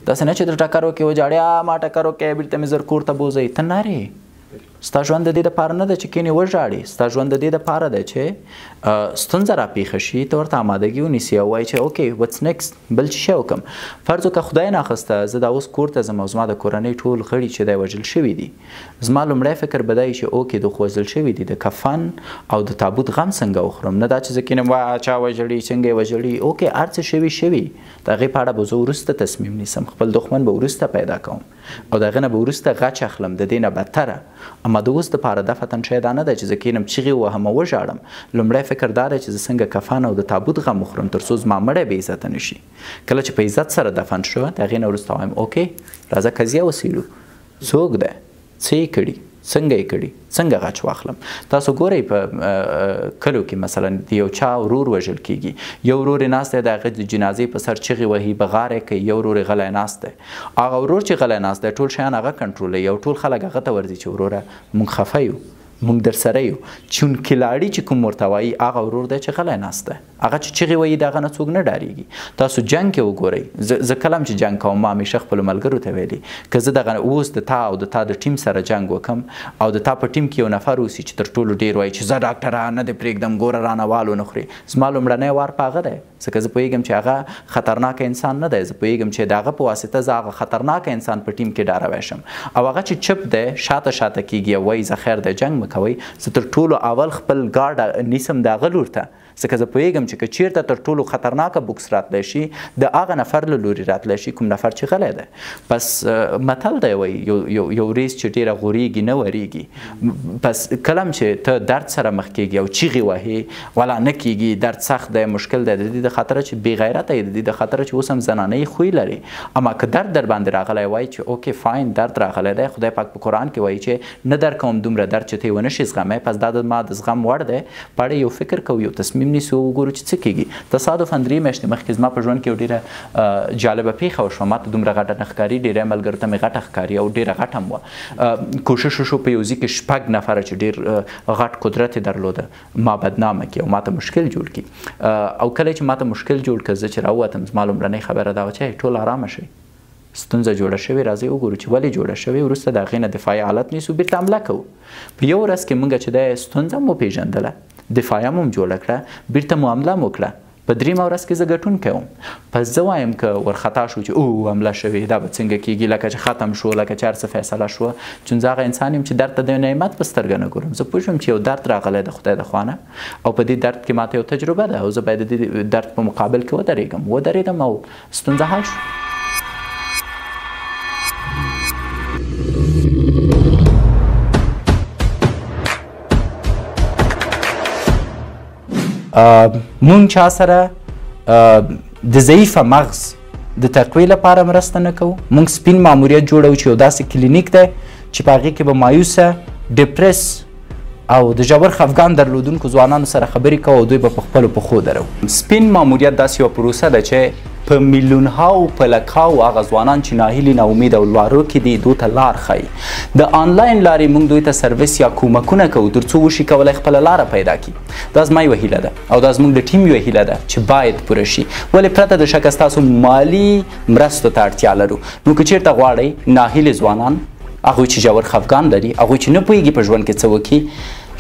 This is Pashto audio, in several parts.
داسې نه چې د ټکر وکړې وژاړې، ما ټکر وکړی بېرته مې زر کور ته بوځئ. ته نرې، ستا ژوند د دې دپاره نه ده چې کښېنې وژاړې، ستا ژوند د دې دپاره ده چې ستونزه راپېښه شي، ته ورته آمادګي ونیسي او وایي چې okay what's next، بل څه شی وکړم. فرض وکړه خدای ناخواسته زه دا اوس کور ته ځم او زما د کورنۍ ټول غړي چې دی وژل شوي دي، زما لومړی فکر به دا وي چې okay دوی خو وژل شوي دي، د کفن او د تابوت غم څنګه وخورم، نه دا چې زه کښېنم وایه چا وژلي څنګه یې وژلي. okay هر څه شوي شوي، د هغې په اړه به زه وروسته تصمیم نیسم، خپل دښمن به وروسته پیدا کوم او د هغه نه به وروسته غچ اخلم، د دې نه بدتره. اما د اوس دپاره دفعتاً شی دا نه ده چې زه کښېنم چیغې ووهم او وژاړم. لومړی فکر دا دی چې زه څنګه کفن او د تابوت غم وخورم تر څو زما مړی بې عزته نه شي. کله چې په عزت سره دفن شو، د هغې نه وروسته وایم okay راځه قضیه وڅېړو، څوک دی، څه یې کړي، څنګه یې کړي، څنګه غچ واخلم. تاسو ګورئ په کلو کې مثلا د یو چا ورور وژل کیږي، یو ورور یې ناست دی د هغه د جنازې په سر چغې وهي، بغار یې کوي، یو ورور یې غلی ناست دی. هغه ورور چې غلی ناست دی ټول شیان هغه کنټرولوي او ټول خلک هغه ته ورځي چې وروره موږ خفه یو، موږ در سره یو. چون لاړي چې کوم ورته وایي هغه ورور دی چې غلی ناست دی، هغه چې چغې وهي د هغه نه څوک نه ډارېږي. تاسو جنګ کې وګورئ، زه کله هم چې جنګ کوم ما همیشه خپلو ملګرو ته ویلي که زه دغه اوس د تا او د تا د ټیم سره جنګ وکم او د تا په ټیم کې یو نفر اوسي چې تر ټولو ډېر وایي چې زه ډاکټره نه دې پرېږدم، ګوره رانه وال ونه خوري، زما لومړنی وار په هغه دی، ځکه زه پوهېږم چې هغه خطرناک انسان نه دی، زه پوهېږم چې د هغه په واسطه زه هغه خطرناک انسان په ټیم کې ډاروی شم. او هغه چې چپ دی شاته شاته کېږي او وایي زه خیر دی جنګ مه کوئ، زه تر ټولو اول خپل ګارډ نیسم د هغه لور ته، ځکه زه پوهېږم چې که چیرته تر ټولو خطرناکه بوکس راتلی شي د هغه نفر له لوري راتلی شي کوم نفر چې غلی دی. پس متل دی وایي یو ریس چې ډېره غورېږي نه ورېږي. پس کله هم چې ته درد سره مخ کېږي او چیغې وهې ولا نه کېږي، درد سخت دی مشکل دی، د دې د خاطره چې بې غیرته یې، د دې د خاطره چې اوس هم زنانه یې خوی لري. اما که درد در باندې راغلی وایي چې okay fine درد راغلی دی، خدای پاک په قرآن کې وایي چې نه در کوم دومره درد چې ته یې ونه شې زغمی، پس دا د ما د زغم وړ دی. په اړه یو فکر کوو، یو تصمیم نیسو وګورو چې څه کېږي. تصادفاً 3 میاشتې مخکې زما په ژوند کې یو ډېره جالبه پېښه وشوه. ما ته دومره غټه نه ښکاري، ډېری ملګرو ته مې غټه ښکاري او ډېره غټه هم وه. کوشش وشو په یو ځای کې 6 نفره چې ډېر غټ قدرت یې درلوده ما بدنامه کړي او ما ته مشکل جوړ کړي. او کله چې ما ته مشکل جوړ کړ، زه چې راووتم زما لومړنۍ خبره دا وه چې ټول ارامه شئ، ستونزه جوړه شوې، راځئ وګورو چې ولې جوړه شوې، وروسته د هغې نه دفاعي حالت نیسو، بېرته حمله کوو. په یو ورځ کې موږ چې دی ستونزه مو پېژندله، دفاعیه مو هم جوړه کړه، بېرته مو حمله هم وکړه. په درېیمه ورځ کې زه ګټونکی وم. پس زه وایم که ورخطا شو چې او حمله شوې دا به څنګه کېږي، لکه چې ختم شو، لکه چې هر څه فیصله شوه، چون زه هغه انسان یم چې درد ته د نعمت په سترګه نه ګورم. زه پوه شوم چې یو درد راغلی د خدای د خوا نه او په دې درد کې ماته یو تجربه ده او زه باید د دې درد په مقابل کې ودرېږم. ودرېدم او ستونزه حل شوه. مونږ چا سره د ضعیفه مغز د تقویې لپاره مرسته نه کوو. مونږ سپین ماموریت جوړوو چې یو داسې کلینیک دی چې په هغې کې به مایوسه، ډیپرس او د ژور خفګان درلودونکو ځوانانو سره خبرې کوو او دوی به په خپلو پښو درو. سپین ماموریت داسې یوه پروسه ده چې په میلیونهاو په لکهاو هغه ځوانان چې ناهیلي، ناامید او لارو کې دي دوی ته لار ښایي. د آنلاین لارې موږ دوی ته سرویس یا کومکونه کوو تر څو وشي کولی خپله لاره پیدا کړي. دا زما یوه هیله ده او دا زموږ د ټیم یوه هیله ده چې باید پوره شي، ولې پرته د شکه ستاسو مالي مرستو ته اړتیا لرو. نو که چیرته غواړئ ناهیلي ځوانان، هغوی چې ژور خفګان لري، هغوی چې نه پوهېږي په ژوند کې څه وکړي،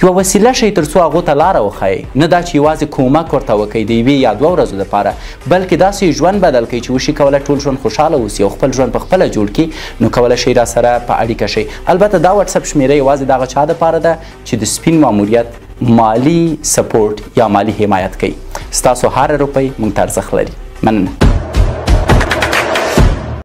یوه وسیله شئ تر څو هغو ته لاره وښایئ. نه دا چې یوازې کومک ورته وکړئ د یوې یا 2 ورځو دپاره، بلکې داسې ژوند بدل کړئ چې وشي کولی ټول ژوند خوشحاله اوسي او خپل ژوند په خپله جوړ کړي. نو کولی شئ را سره په اړیکه شئ. البته دا واتساپ شمېره یوازې د هغه چا دپاره ده چې د سپین ماموریت مالي سپورټ یا مالي حمایت کوي. ستاسو هره روپۍ موږ ته ارزښت لري. مننه.